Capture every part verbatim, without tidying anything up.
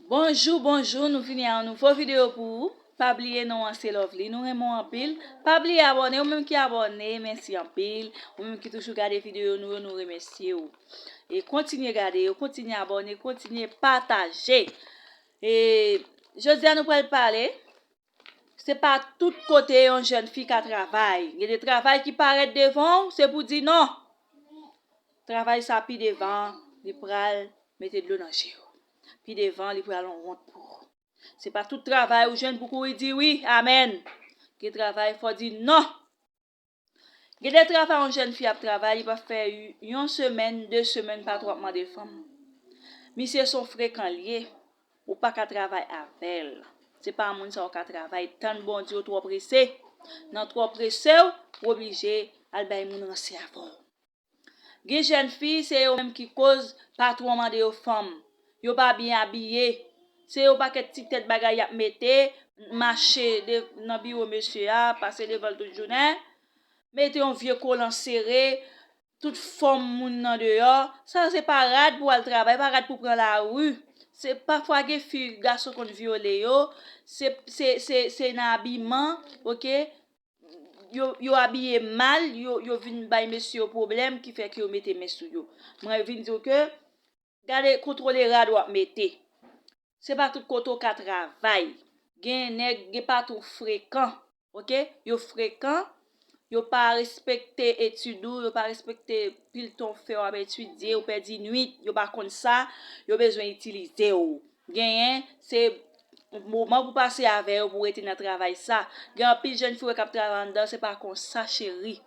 Bonjou, bonjou, nou vini a yon nouvo videyo pou ou. Pa bliye non an se Lovely, nou renmen w anpil. Pa bliye abòne, ou menm ki abòne, mèsi anpil. Ou menm ki toujou gade videyo nou yo, nou remèsye w. E kontinye gade yo, kontinye abòne, kontinye pataje. E jodi a nou pral pale, se pa tout kote yon jèn fi ka travay. Gen de travay ki parèt devan w, se pou di non. Travay sa pi devan, li pral mete dlo nan je w. Pi devan, li pral yon wont pou ou. Se pa tout travay ou jwenn pou kouri di wi, amèn. Gen travay, fò di non. Gen de travay yon jèn fi ap travay, li pa fè yon semèn, de semèn, patwon ap mande l fanm. Misye se yon frekan l ye, ou pa ka travay avè l. Se pa moun sa ou ka travay, tann Bondye, ou twò prese. Nan twò prese w, ou oblije al bay moun ranse avè w. Gen jèn fi, se yo menm ki koz patwon mande yo fanm. Yo pa byen abiye. Se yo pakèt ti tèt bagay y ap mete, mache de, nan biwo mesye a, pase devan l tout jounen, mete yon vye kolan sere, tout fòm moun nan deyò. Sa se pa rad pou al travay, pa rad pou pran lari. Se pafwa gen fi, gason konn vyole yo. Se, se, se, se nan abiman, oke? Yo, yo abiye mal, yo, yo vin bay mesye yo pwoblèm ki fè ke yo mete men sou yo. Mwen vin di w ke gade, kontwole rad w ap mete. Se pa tout kote w ka travay. Gen nèg, gen patwon frekan, oke? Yo frekan, yo pa respekte etid ou, yo pa respekte pil tan w fè w ap etidye, ou pèdi nwit, yo pa konn sa, yo bezwen itilize w. Genyen, se moman pou pase avè yo, pou rete nan travay sa. Gen anpil jèn fi w wè k ap travay anndan, se pa konsa, cheri.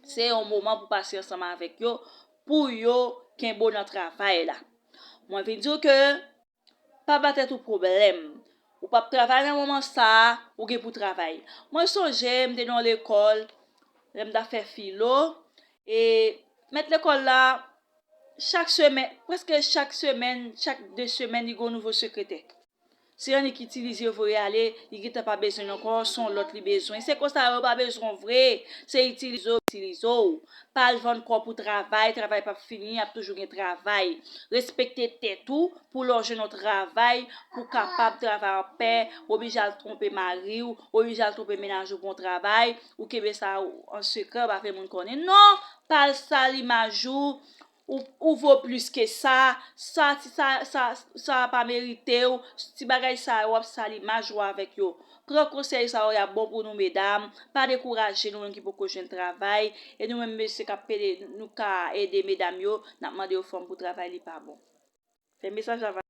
Se yon moman pou pase ansanm avèk yo, pou yo kenbe w nan travay la. Mwen vin di w ke pa ba tèt ou pwoblèm. Ou p ap travay nan moman sa a, ou gen pou travay. Mwen sonje, m te nan yon lekòl, lè m t ap fè filo, e mèt lekòl la, chak semèn, prèske chak semèn, chak de semèn, li gen yon nouvo sekretè. Se annik itilize yo voye ale, li gentan pa bezwen l ankò, se yon lòt li bezwen. Se konsa yo pa bezwen w vre, se itilize w, itilize w. Pa al vann kò w pou travay, travay p ap fini, ap toujou gen travay. Respekte tèt ou, pou lè w jwenn yon travay, pou w kapab travay anpè, oblije al twonpe mari w, oblije al twonpe mennaj ou pou yon travay, ou kenbe sa an sekrè, ou pa fè moun konnen. Non, pa al sal imaj ou, ou, ou vo plis ke sa, sa, ti, sa, sa, sa pa merite w, ti bagay sa yo w ap sal imaj ou avèk yo. Pran konsèy sa yo, y ap bon pou nou medam, pa dekouraje nou menm ki poko jwenn travay, e nou menm mesye k ap pede, nou ka ede medam yo, n ap mande yo fanm pou travay, li pa bon. Fè mesaj la